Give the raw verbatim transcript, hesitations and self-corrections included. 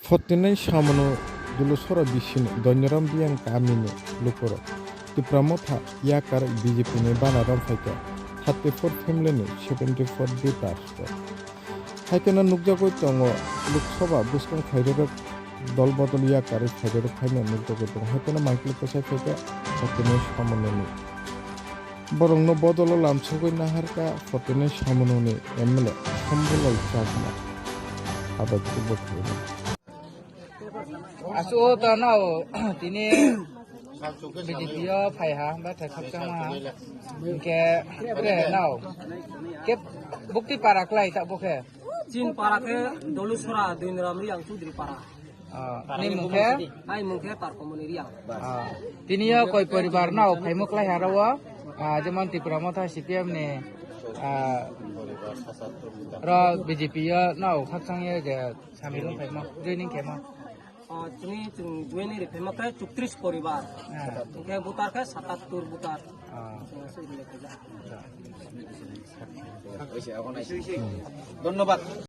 Forty-nine samono Dulusora bisini Donyoram Riyang kamini lukurok Tipra Motha yakar B J P ni bana romphai kha thirty-four family ni seventy-four voters rok. Haikhe no nukjagwi tongo Lok Sabha bwskang phairok dol bodol yakarwi phairok phaino nukjagwi tongo. Haikhe no mangpili kwchai phaikha forty-nine samono ni. Borokno bodolo lamsogwi naharkha forty-nine samunoni M L A Sambulal Chakma. Abo kubuk khairok. Asu o to nao tini B J P o phai ha, ba thai khakchang ha. Ke pre nao. Ke bukti para klai ta bokhe. Chin para khe Dolusora Duinram Riyang Chudri para. Ah, ni mung khe? Ai mung khe Tarkomoni Riyang. Ah, tini yo koi poribar nao phaimuk lai haro o, ah, jemon Tipra Motha C P M ni, ah, ro B J P yo nao khakchang ye je sambil phaimo, joining khemo. Ah, chini chung joining ri phaimo khe chuktrish poribar. Ah. Hingkhe voter khe satattur voter. Ah. Chini sui ri khe ja. Dhonnobad.